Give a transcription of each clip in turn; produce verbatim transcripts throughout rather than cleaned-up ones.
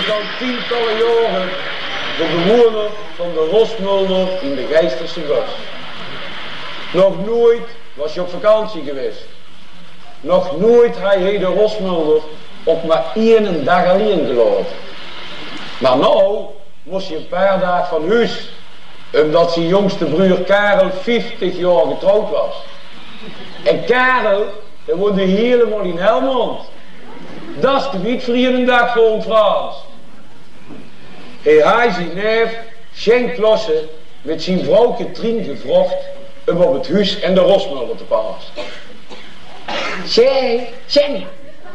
Al tientalle jaore de bewoener van de Rosmulder in de Geisterse Bös. Nog noeit waas hae op vakantie gewaes. Nog noeit haw hae de Rosmulder ouch mer eine daag allein gelaote. Mer noe mós hae e paar daag van hoes, umdat zien jóngste broor Karel vieftig jaor getrouwd waas. En Karel, dae woonde hielemaol in Helmond. Da's te wied veur eine daag veur Frans. Hae haw zien neef Sjeng Klosse mit zien vrouw Katrien gevraog um op 't hoes en de Rosmulder te passe. Sjeng, Sjeng,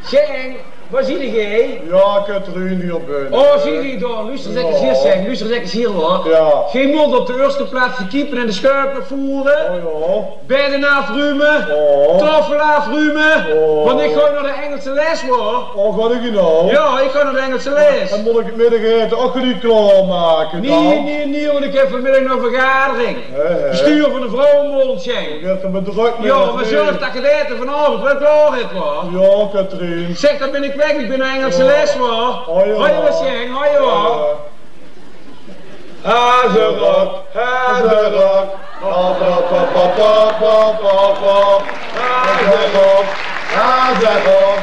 Sjeng, wao zit geer? Jao, Katrien, hie binne. O, zit geer dao? Loester ins hie, Sjeng. Loester ins hie, huur. Jao. Geer mót op de ierste plaats de kieper en de sjuif voere. O, jao. Bedde aafrume. O. Taofel aafrume. O. Want ich gaon nao de Engelse les, huur. O, gaot geer noe? Jao, ich gaon nao de Engelse les. En mót ich 't middagete ouch neet klaormake dan? Nae, nae, nae, want ich höb vanmiddag nog 'n vergadering. Hè, hè. Bestuur van de vrouwebóndj, Sjeng. Jao, mer zörg det geer 't ete vanaovend waal klaor höb, huur. Jao, Katrien. Zèk, dan bön ich weg. Ich bön nao Engelse les, huur. O, jao. Hoi, Sjeng. Hoi, huur. Jao. Hazerok, hazerok. Hazerok, hazerok.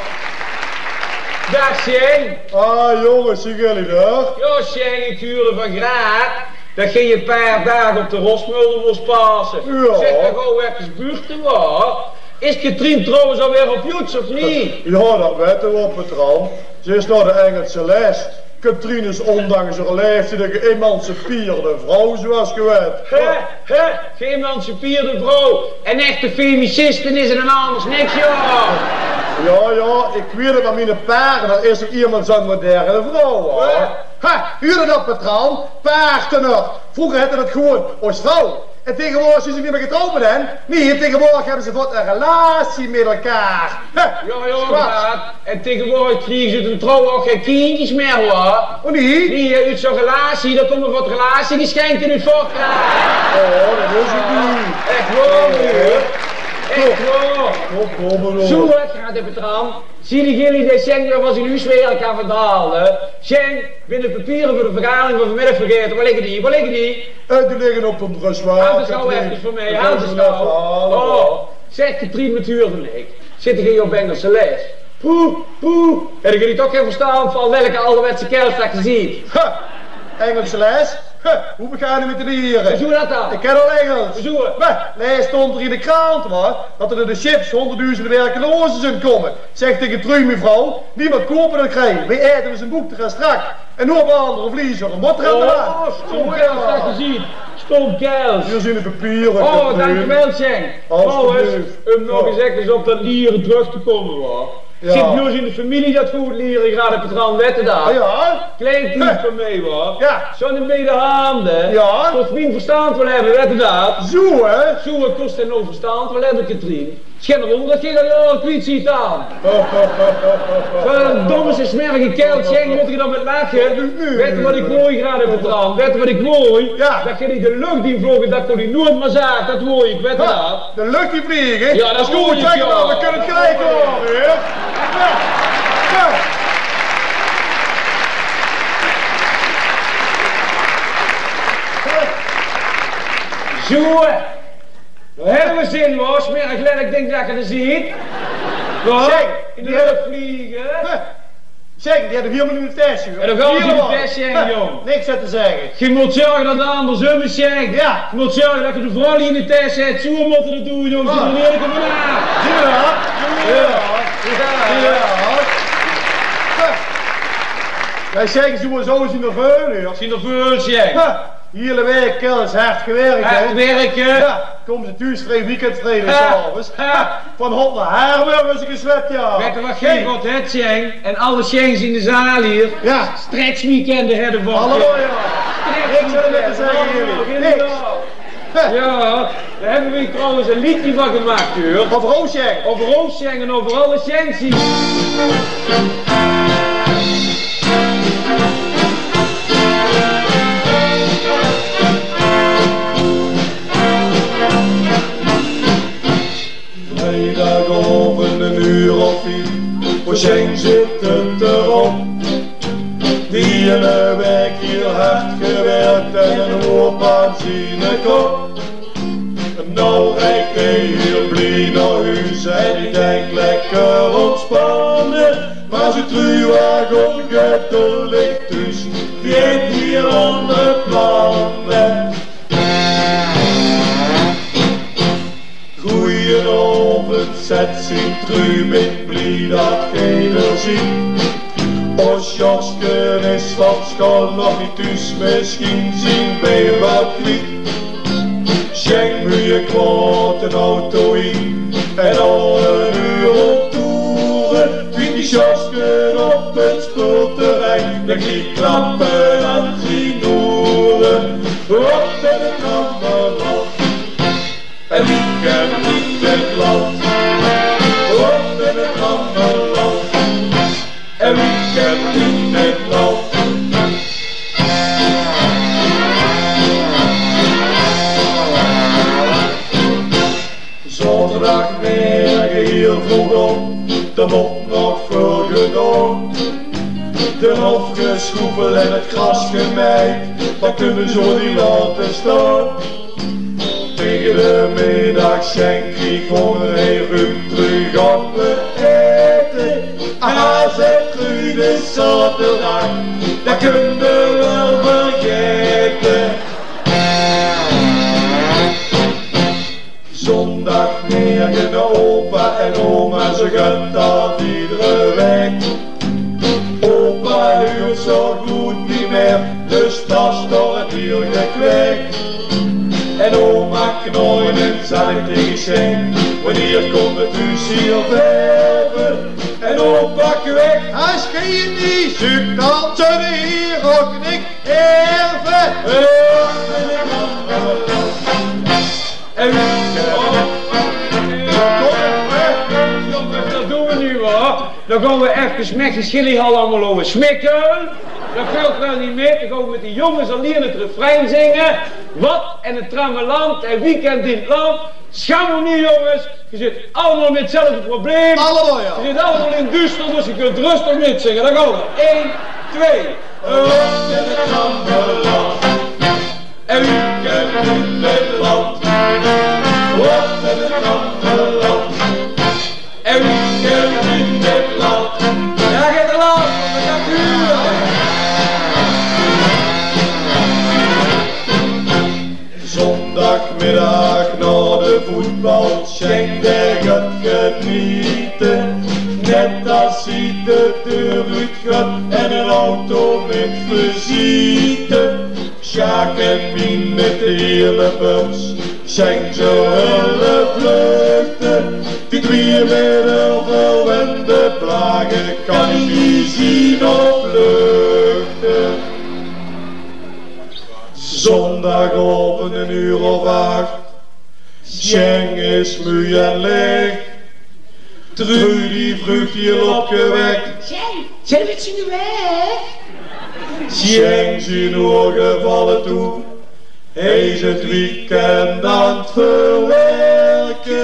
Daag, Sjeng. Ah, jónges, zeen geer d'r? Jao, Sjeng, ich huurde van Graat det geer e paar daag op de Rosmulder mós passe. Jao. Zèk, dan gaon v'r efkes buurte, huur. Is Katrien trouwens alweer op joets, of neet? Jao, det wete v'r, patroon. Ze is nao de Engelse les. Katrien is óndanks häör laeftied 'n geëmancipeerde vrouw, zoeas geer wet. Hè? Hè? Geëmancipeerde vrouw? 'n Echte femiciste is 't en angers niks, jao. Jao, jao, ich weit 't, mer miene partner is ouch emes van moderne vrouw, huur. Hè? Ha, huur det, patroon? Partner. Vreuger hètte ze det gewoon ós vrouw. En taengewoordig zeen ze neet mieë getrouwd mit häör. Nae, taengewoordig höbbe ze veur 'n relatie mit elkaar. Hè, jao, jao, inderdaad. En taengewoordig kriege ze oet 'n trouw ouch gein kindjes mieë, huur. O, nae? Nae, oet zoe'n relatie, dao kómme veur 't relatiegeschenk oet voort. O, det is 't noe. Ech waor, huur. Ech waor. Kóm, kóm, kóm. Zoe, hè, Graat, patroon. Zeen geer det Sjeng weer van zien hoeswerk aaf haalt? Sjeng, bön de papiere veur de vergadering van vanmiddag vergaete. Wo ligke die? Wo ligke die? Eh, die ligke op 't dressoir. Haal de sjouw efkes veur mich. Haal de sjouw. O, zèk, Katrien, waat huurde ich? Zitte geer hie op Engelse les? Poeh, poeh. Höbbe geer toch gein verstand van welke alderwetse kels det geer zeet? Ha! Engelse les? Huh, wie begaon ich mit die diere? Hoezo det dan? Ich kin al Engels. Hoezo? Mer, laes stóng d'r in de krant, huur, det d'r door de chips hónderduuzende werkeloze zólle kómme. Zèk, ich trui mien vrouw, nemes koup det krieje. Veer aete oes boek te gaon strak. En noe höbbe v'r anger vleis veur ein boterham d'raan. O, stómkels, det geer zeet. Stómkels. Hie zeen de papiere. O, dankjewel, Sjeng. Trouwens, óm nog ins efkes op det liere trök te kómme, huur. Jao. Zit bie ós in de femilie det good liere, Graat, patroon, wet geer det? Ah, jao? Kleinkind van mich, huur. Jao. Zoe'n beide hande. Jao. Tot mien verstand waal höbbe, wet geer det? Zoe, hè? Zoe, kós 'r nog verstand waal höbbe, Katrien. Sjeng, wónger det geer al jaore kwiet zeet dan. Verdomme, zoe'n smerige kels, Sjeng, mót ich dan mit lache? Wet geer waat ich wól, Graat, patroon? Wet geer waat ich wól? Jao. Det geer neet de luch in vloog, det kós ich noeit mieë zage, det wól ich, wet geer det? De luch in vlege? Jao, det is good, jao. Kèk mer, veer kónne 't geliek haoje, hè? Zoe. Noe höbbe v'r zin, huur. Smerig lelijk dink det geer d'r zeet. Huur? Zèk, in de luch vlege. Zèk, die höbbe v'r hielemaol in de tes, huur. En dan gaon v'r in de tes, Sjeng, jóng. Niks aan te zègke. Geer mót zörge det 't angersóm is, Sjeng. Jao. Geer mót zörge det geer de vrouw in de tes zèt. Zoe mótte v'r det doon, jóng. Zoe mótte v'r 't doon. Zeen v'r det? Jao. Jao. Veer zègke zoe, zoe zeen d'r väöl, huur. Zeen d'r väöl, Sjeng. Hiele waek, kels, hard gewirk, hè? Hard wirke. Jao, kómme ze thoes, vrie weekend, vrie 's aoves. Ha. Van hot nao haor waere ze gezwet, jao. Wet geer waat geer good höbt, Sjeng? En alle Sjengs in de zaal hie. Jao. Stretchweekenden höbbe v'r. Allemaol, jao. Niks aan te zègke, Sjeng. Niks. Jao, dao höbbe v'r trouwens ein leedje van gemaak, huur. Euver oos Sjeng. Euver oos Sjeng en euver alle Sjengs hie. Vriedagaovend ein uur of vief, veur Sjeng zit 't d'rop. Die Gewerd en 'n hoop aan ziene kop. Now riejt 'r hiel blie nao hoes en dae dink lekker ontspanne. Mer zien tru waart ongeduldig, dus die haet hiel anger planne. Goeienaovend, zaet zien tru, bin blie dat geej d'r zeet. Ós Joske is van sjool nog neet thoes, mesjien zien bein waal kwiet. Sjeng mieë kwaod 'n auto in en al 'n uur rondtoere. Wie die Joske op 't speulterrein, dan krieg klappe aan zien oere. Op in 't rammeland. En wie kent neet dit land? Op in 't rammeland. En wie kent neet dit land? Zaoterdagmerge hiel vreug op, d'r mót nog väöl gedaon. D'r hof gesjoefeld en 't gras gemejd, dat kinne ze zoe neet laote staon. Tege de middag sjeng 'r hónger, hae ruuk trök op 't aete. Aha, zaet tru, 't is zaoterdag, dat kinne we waal vergaete. Zóndagmerge nao opa en oma, ze gaon dat iedere waek. Opa huurt zoe good neet mieë, dus dat is toch 't hiel gekwek. En oma knaoit en zaet tege sjeng: wannieër kump 't hoes hiel baeve? En opa kwek: es geej 't neet zeuk, dan zult geej 't hie ouch neet haeve. En wie, oh, jónges, dat doon we noe, huer. Dan gaon we efkes mit de sjilliehal allemaol lope smikke. Dat vèlt waal neet mit. Dan gaon we mit die jónges allein 't refrein zinge. Wat en 't trammeland en wie kent dit land? Sjaam uch neet, jónges. Geer zit allemaol mit 'tzelfde probleem. Allemaol, jao. Geer zit allemaol in 't duuster, dus geer kint rustig mitzinge. Dan gaon we. Ein, twee. Wat in 't trammeland. En wie kent in dit land? Wat in 't trammeland. En wie kent in dit land? Jao, geit 'r los, dat kint geer hure. Zóndagmiddag nao de voetbal, sjeng dae gaot geniete. Net es 'r de deur oet gaot en 'n auto mit visite. Sjaak en Mien mit de hiele bus, sjeng ze hulle vluchte. Die twieë mit de verwende plage, kan neet zeen of luchte. Zóndagaovend, 'n uur of ach, sjeng is mieë en laeg. Trudy vreug hiel opgewek: Sjeng, zeen we noe weg? Sjeng zien ouge valle toe. Hae is 't weekend aan 't verwerke.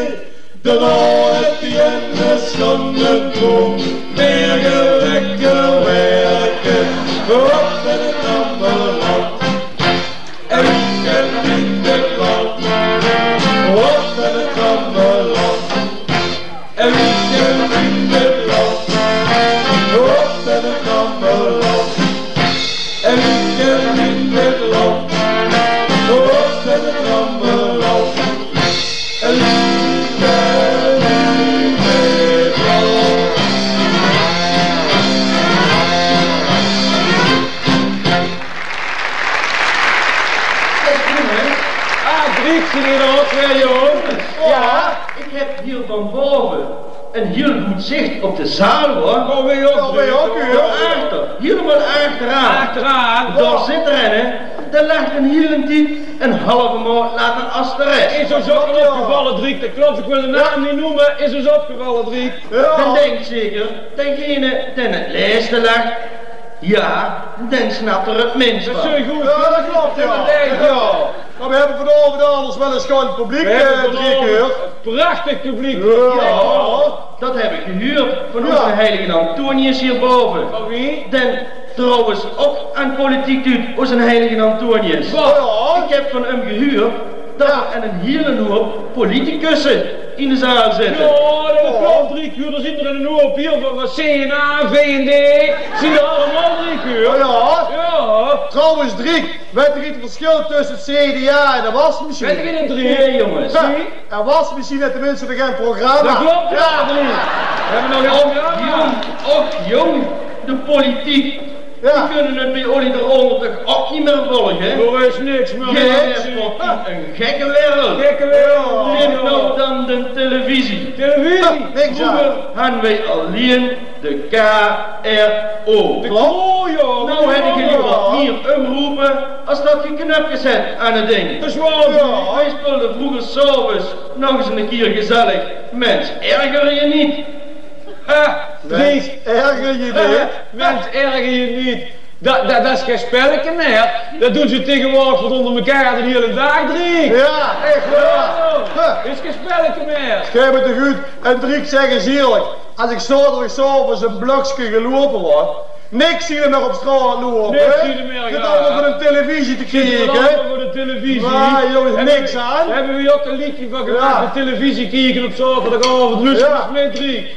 Daonao haet 'r 'ne sjande kop. Mieë lekker werke. Op in 't trammeland. En wie kent in dit land? Op in 't trammeland. En wie kent in dit land? Op in 't trammeland. En wie kent in dit land? Op in 't trammeland. En wie kent in dit land? Ah, Driek, zeen geer d'r ouch weer, jóng? Jao, ich höb hie van bove ein hiel good zich op de zaal, huur. Oh, weej ouch, weej ouch, huur. Dao achter, hielemaol achteraan. Achteraan? Dao zit d'r eine, dae lach ein hiele tied ein halve maot later es de res. Is ós ouch opgevalle, Driek. Dat klop, ich wil de naam neet neume. Is ós opgevalle, Driek. Jao. Dan dinkt zeker degene dae 't lèste lach, jao, dan snapt 'r 't minst van. Dat zów good kónne. Jao, dat klop, jao. Jao. Mer veer höbbe vanaovend alles waal ins sjoon publiek, eh, Driek, huur. Prachtig publiek. Jao, dat höb ich gehuurd van ózze heilige Antonius hie bove. Van wae? Den Trouwens ok aan politiek duut, ózze heilige Antonius. Waat? Jao. Ik heb van um gehuurd det d'r 'n hiele hoop politicusse in de zaal zitte. Jao, det klop, Driek, huur. D'r zeen d'r 'n hoop hiej van, van C N A, V N D. Zeen d'r allemaol, Driek, huur. Jao. Jao. Trouwens, Driek, wèt geer 't verschil tösse 't C D A en de wasmachien? Wèt geer 't, Driek? Nae, jónges. Jao. En wasmachien haet tenminste nog ein programma. Det klop, jao, Driek. Höbbe v'r nog ein programma? Och, jóng, de politiek. Jao. Die kinne 't bie ollie d'r ónger toch ok neet mier volge, hè? D'r is niks mier te zeen. Jao, wat 'n gekke wereld. Gekke wereld. Neem noe dan de televisie. Televisie. Niks aan. Vreuger hadde weej allein de K R O. De K R O, jao. Noe höbbe ze wat mier umroepe es det geer knöpkes höbt aan 't ding. Det is waor. Jao. Weej speulde vreuger 's aoves nog ens 'ne kier gezellig Mens, erger je niet. Ha, Mens, erger je niet. Mens, erger je niet. Det, det, det is gein spelleke mier. Det doon ze taegewoordig veur ónger mekaar de hiele daag, Driek. Jao, ech waor. Jao, is gein spelleke mier. Sjaem dich good. En Driek, zeg ens ierlik, es ik zaoterdig 's aoves e blökske geloupe waor, niks zeen d'r mier op straot loupe, hè? Niks zeen d'r mier, jao. Zit allemaol veur de televisie te kieke, hè? Zit allemaol veur de televisie. Mer jónges, niks aan. Höbbe weej ok e leedje van gemaak, de televisie kieke op zaoterdigaovend. Luuster ens mit, Driek.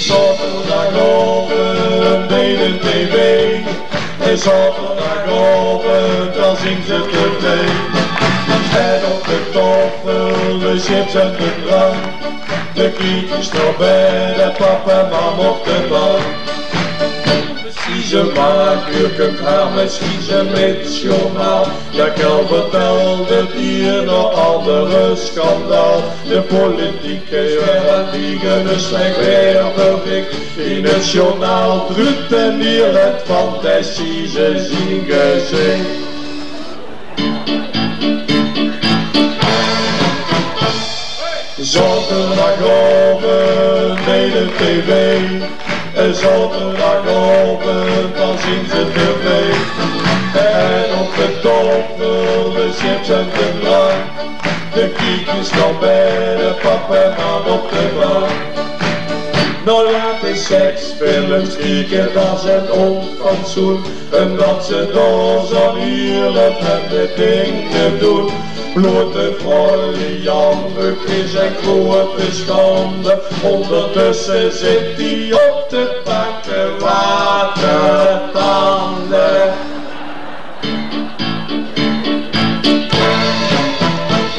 Zaoterdigaovend bie de tv. Zaoterdigaovend, dan zeen ze tv. En op de taofel de chips en de drank. De kiekers nao bed en pap en mam op de bank. Ze make 't hartstikke mit 't journaal. Jao, Kel vertèlt hie nog allemaol skandaal. De politiek is weer aan 't liege, dus slecht weer bericht. In 't journaal druup 'r neet van, det zuus se aan zien gezich. Zaoterdigaovend bie de tv. Zaoterdigaovend, dan zeen ze tv. En op de taofel de chips en de drank. De kiekers nao bed, pap en mam op de bank. Nao late seksfilms kieke, det is 'n ónfatsoen. Umdet ze dao zo'n hiel vreemde dinger doon. Bloot de vrouw Jan Buk is 'n groeate sjande. Óngertösse zit die op de bank water te tande.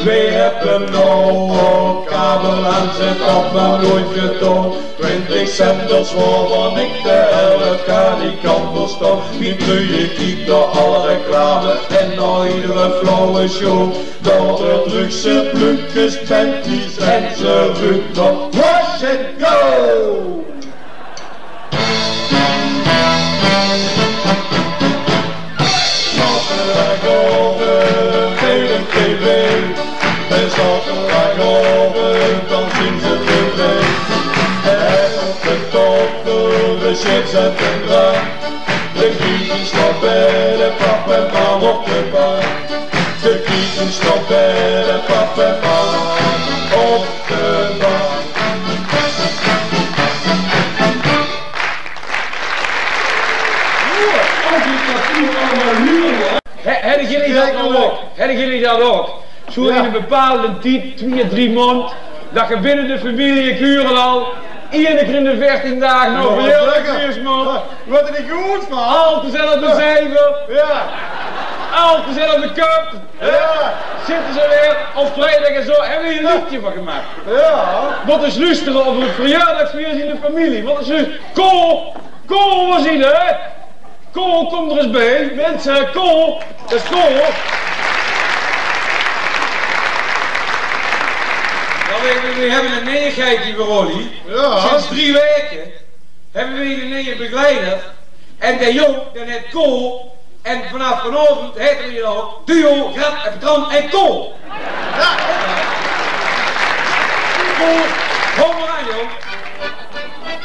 Weej höbbe noe ok kabel aan, zèt op, mer noeats getoond. Twintig zenders, wovan ik de helf gaar neet kan verstaon. Mien vrouw kiek nao alle reclame en nao iedere flauwe show. Dao d'r drugs, plukskes, panties en ze ruuk nao Wash and Go. Zaoterdigaovend bie de tv. En zaoterdigaovend, dan zeen ze tv. En op de taofel de chips en de drank. De kiekers nao bed, pap en mam op de bank. De kiekers nao bed, pap en mam op de bank. Hè, hedde geer det noe ok? Hedde geer det ok? Zoe in 'ne bepaalde tied, twieë, drie maond, det ge binne de femilie, ik huur 't al, iedere kier in de veertien daag nog verjaordagsfees maak. Waat 'n good verhaol. Altied dezelfde zeiver. Jao. Altied dezelfde köp. Jao. Zitte ze weer op vriedig en zoe. Höbbe weej 'n leedje van gemaak. Jao. Mót ens loestere euver 't verjaordagsfees in de femilie. Mót ens loestere. Ko, Ko, wo ziede, hè? Ko, kóm d'r ens bie. Minse, Ko. Det is Ko. Jao, weej, weej, weej höbbe 'n nietigheidje veur ollie. Jao. Sinds drie waeke höbbe weej 'ne nieje begeleider. En dae jóng, dae hèt Ko. En vanaaf vanaovend heite weej dan duo Grap en Patron en Ko. Jao. Ko, haw mer aan, jóng.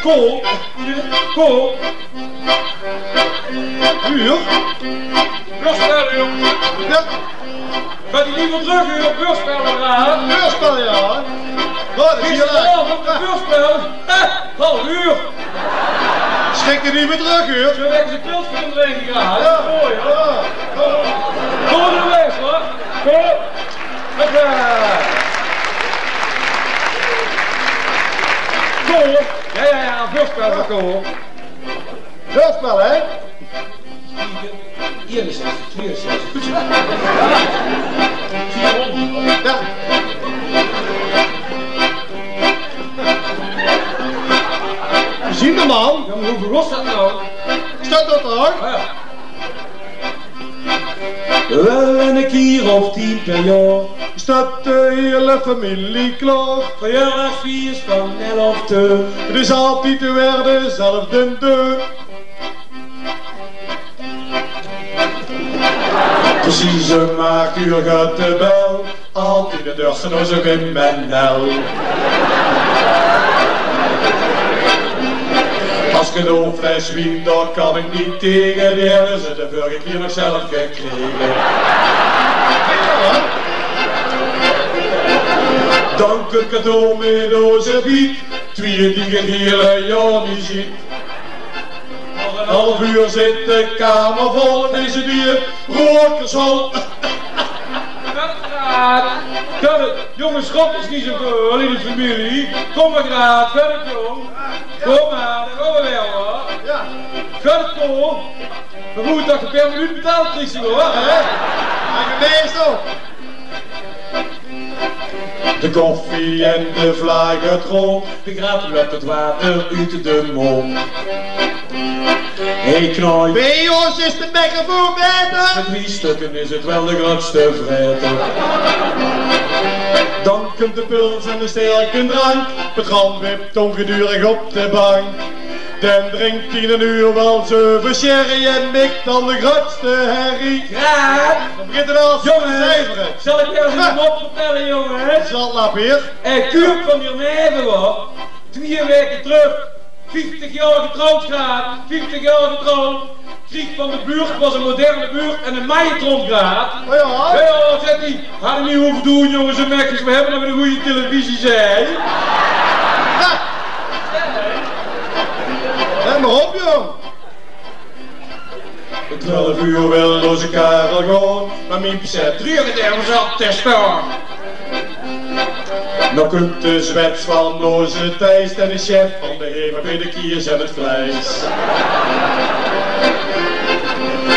Ko, Ko. Huur? Veurspel, huur. Jao. Geit 'r neet mier trök, huur? Veurspel, jao. Veurspel, jao. Oh, dat is hiel erg. Gisterenaovend op de veurspel. Ha, half oer. Sjrik d'r neet mie trök, huur. Zoe höbbe ze pils kinne drinke, ja. Ja. Mooi, hè? Ja. Kom d'r weg, huur. Kom. Hoppa. Kom. Ja, ja, ja, veurspel, kom. Veurspel, hè? Eenenzestig, tweeënzestig. Ja. Zien de man? Ja, mer wie begós dat noe? Steit dat d'r? Ah, ja. Wel, en ein kier of tien per jaor steit de hiele femilie klaor. Verjaordaagfieës van elfde. 't Is altied weer dezelfde deur. Precies um ach oer geit de bel. Altied de deur van ózze Wim en Nel. As ich ein fles wien, dao kan ich neet taege. Die höbbe ze de vörige kier nog zelf gekrege. Dan kump Kato mit ózze biet. Twieë die ich 't hiele jaor neet zeen. Half oer zit de kamer vol, is 't hie roekersol. Jónges, sjrok uch neet zoe väöl in de femilie. Kom mer, Graat, geit 't, jóng. Kom mer, dao gaon v'r weer, huur. Ja. Geit 't, kom. Mer good dat geer per minuut betaald kriegt, huur, hè? Maak 't meis op. De koffie en de vlaai geit rónd, de Graat löp 't water oet de mónd. Hey, Knooi. Bie ós is de microfoon baeter. Mit drie stökker is 't waal de groetste vraeter. Dan kump de pils en de sterke drank. Patron wipt óngedurig op de bank. Dan drink d'r ein oer waal zeuve sherry en mik dan de groetste herrie. Graat! Dan begint 't al te zeivere. Zal ich dich ins ein mop vertelle, jónge, hè? Zal dat weer? Ich kump van hie neve, huur. Twieë waeke trök. Vieftig jaor getrouwd, Graat. Vieftig jaor getrouwd. Krieg van de buurt, waas ein moderne buurt en ein magnetron, Graat. Oh ja? Ja, ja, zaet 'r. Hadde neet hove doon, jónges en meisjes, v'r höbbe nog ein gooj televisie, zaet 'r. Ha! Let mer op, jóng. Twelf oer wil ózze Karel gaon, mer mien pezet treur 't ergens op te staon. Noe kump de zwets van ózze Thijs en de chef van de hemel bie de kiers en 't vleis.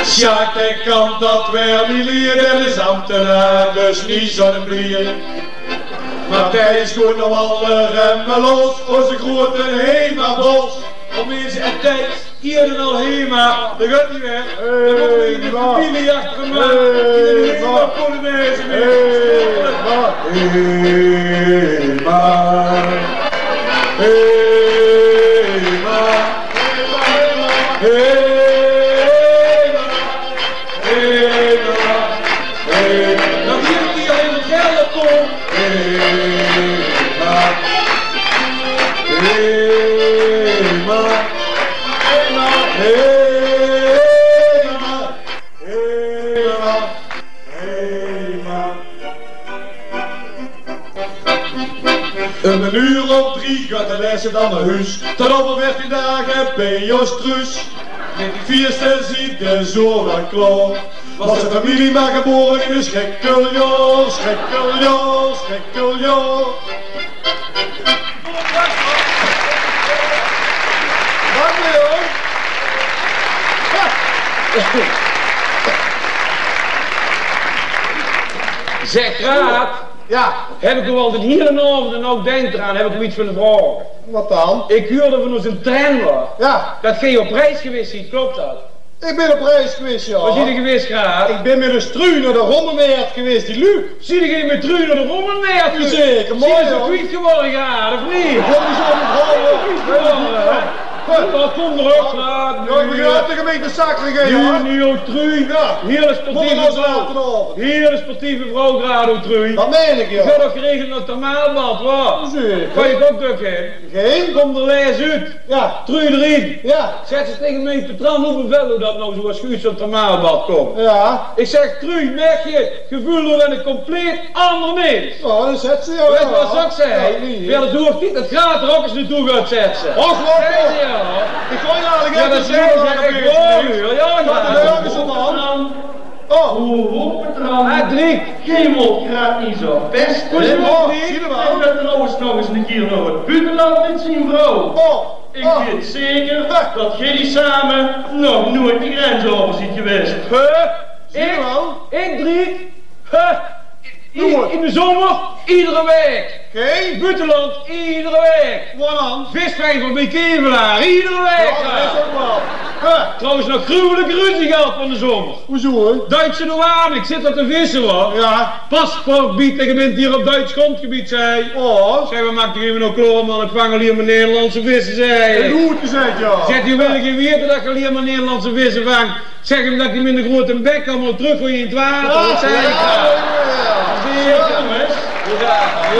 Sjaak, dae kan dat weer neet lieë, dae is ambtenaar, dus neet zoe'n blieë. Mer Thijs goeit noe alle remme los, ózze groete Hema-bos. Om eens en Thijs, hie dan al Hema, dao geit 'r weer. Dan mótte v'r in de femilie achter 'm aan. In de Hema-polonaise, Hema. Hema. Hema. Hema. Hema. Hema. Dan hie die al in 't geld op. Hema. Hema. Hema. Hema. Hema. Um ein oer of drie geit de lèste dan nao hoes. Tot euver veertien daag bie ós truus. Mit die fieëste zeen de zoeë waal klaor. Waas de femilie mer gebore in ein sjrikkeljaor, sjrikkeljaor, sjrikkeljaor. Dank u, jóng. Zeg, Graat. Ja. Höb ich al de hiele aovend en ouch denkdraan, höb ich dich get wille vraoge. Wat dan? Ich huurde van ózze trainer, ja, dat geer op reis gewaes zeet, klop dat? Ich bön op reis gewaes, ja. Wo zeet geer gewaes, Graat? Ich bön mit ós trui nao de Rommelmaert gewaes, die luuj. Zeet geer mit trui nao de Rommelmaert gewaes? Zeker, mooi, jóng. Zeet geer ze kwiet gewore, Graat, of neet? Ich höb ze al onthaoje. Kwiet gewore, hè? Jao, kóm d'r op, jao. Jao, ich begriep de gemeinte Sacre, hè, jao. Noe, noe, Truuj. Jao. Hiel sportieve vrouw. Hiel sportieve vrouw, graad, Truuj. Det mein ich, jao. Ich höb toch geregeld ein thermaalbad, wa? Zeker. Kans se ouch dök, hè? Gein? Kóm d'r lees oet. Jao. Truuj d'rin. Jao. Zaet ze taenge mich: "Patron, wie bevèls se det noe zoe es se oet zoe'n thermaalbad kóms?" Jao. Ich zèk: "Truuj, merk se, geveul ich bön ein compleet anger mins." Jao, det zaet ze, jao. Wèts se waat ze zag? Jao, nae. "Waert 't hoeg tied det Graat d'r ouch ins nao toe geit," zaet ze. Och, wat? Zaet ze, jao. Ich goej eigelik... Jao, det zaet ze. Jao, jao. Wat ein leuke man. Oh. Ho, ho, patron. Ah, Driek. Geer mót Graat neet zoe peste, hè? Oh, Driek. Ich gaon trouwens nog ins eine kier nao 't boeteland mit zien vrouw. Oh. Ich weit zeker det geer same nog noeats de grens euver zeet gewaes. Hè? Ich, ich, Driek? Hè? In, in de zomer, iedere waek. Oké. Boeteland, iedere waek. Waat dan? Visvijver bie Kevelaer, iedere waek. Jao, det is ouch waal. Hè? Trouwens, nog gruwelik ruzie gehad van de zomer. Hoezo, hè? Duitse douane, ich zit dao te visse, wa. Jao. Paspoort bie, taenge mich: "Geer bönt hie op Duits grondgebied," zag 'r. Oh. Zèk: "Waat maak geer hie noe klaor, man? Ich vang allein mer Nederlandse visse," zag 'r. Good gezag, jao. Zèk: "Geer wèlt neet weite det ich allein mer Nederlandse visse vang. Zèk 'm det ich 'm in de grote bek kan trökgoeaje in 't water." Ah, det zag ich. Jao, jao,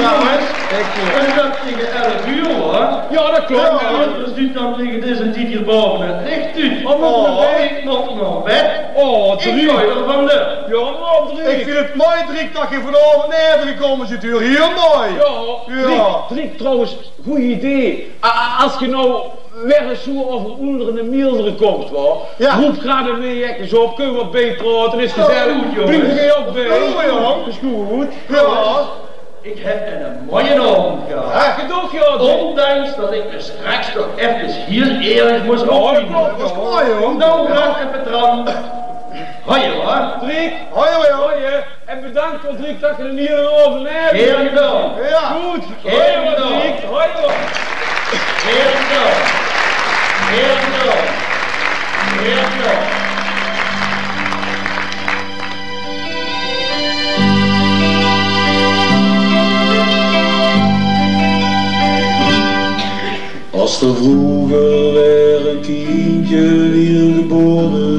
jao. Zeker. Jónges, jónges, en det taenge elf oer, hè? Jao, det klop. Jao. Jao, dus doot dan taenge deze tied hie baove 't licht oet. Oh, ich mót nao bed. Oh, Driek. Ich gaon d'r vandoor. Jao, mer Driek. Ich vinj 't mooi, Driek, det geer vanaovend nao bove gekómme zeet, huur. Hiel mooi. Jao, Driek, Driek, trouwens, good idee. A-, a-, es geer noe weer ins zoe euver Oelderen en Miesderen kómp, wa? Jao. Roop Graat en mich ins op, kónne v'r waat biepraote, is gezellig. Jao, good, jónges. Blieve geer ouch bie. Jao, jao. Is good. Jao. Ich höb eine mooie aovend gehad. Jao, gedoog, jao. Óndanks det ich mich straks toch efkes hiel erg mós opwiende. Jao, det klop, jao. Noe, Graat en patron. Hoi, wa. Driek. Hoi, hoi, hoi. En bedank veur Driek det geer 'm hie euver nao... Gaer gedaon. Jao. Good. Gaer gedaon. Hoi, Driek. Hoi, hoi. Gaer gedaon. Gaer gedaon. Gaer gedaon. Es d'r vreuger weer ein kindje wier gebaore,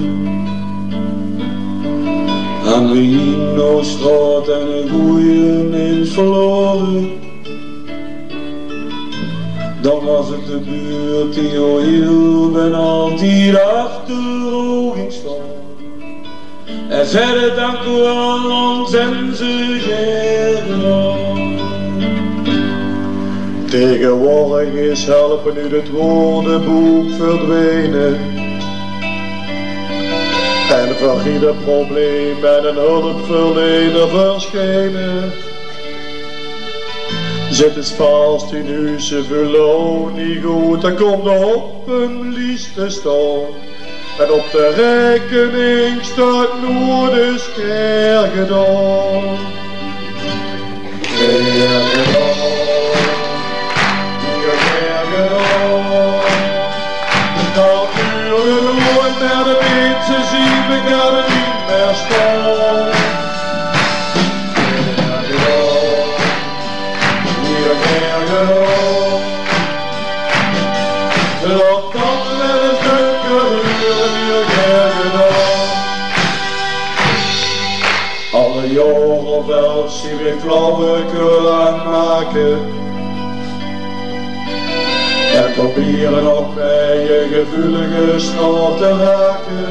en weer in de straot eine gooje mins verlaore, dan waas 't de buurt die hie hiel en altied achterover ging staon. En verder dank uch waal, want zèn ze gaer gedaon. Taegewoordig is helpe oet 't woordebook verdwene. En veur ieder probleem ein hulpverlener versjijne. Zit 't vast in hoes, ze veule ouch neet good, dan kump d'r op ein lies te staon. En op de raekening steit noe dus gaer gedaon. Gaer gedaon. Gaer gedaon. Det duurt noots mieë, de minse zeen mekaar neet mieë staon. Gaer gedaon. Gaer gedaon. Laot dan mer ins dökker hure, gaer gedaon. Alle jaor of elf zien weer flauwekul aan 't make. En probere nog mei je geveulege snaor te rake.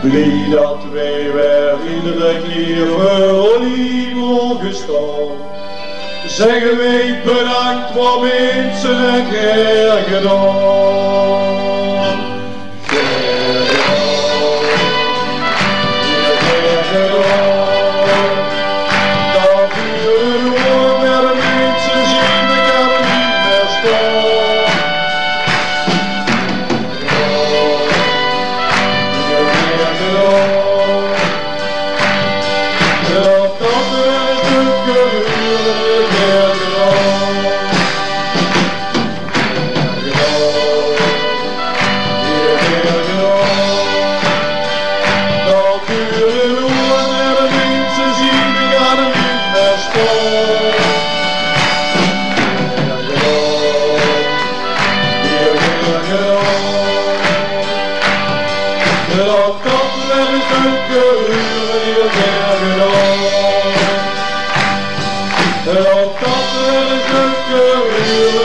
Blie det weej weer iedere kier veur olie moge staon, zègke weej bedank, wa minse, en gaer gedaon. Gaer gedaon. Gaer gedaon. Det duurt noots mieë, de minse zeen mekaar neet mieë staon. Laot dat weer ins ein keer hure, die weer gedaon. Laot dat weer ins ein keer hure,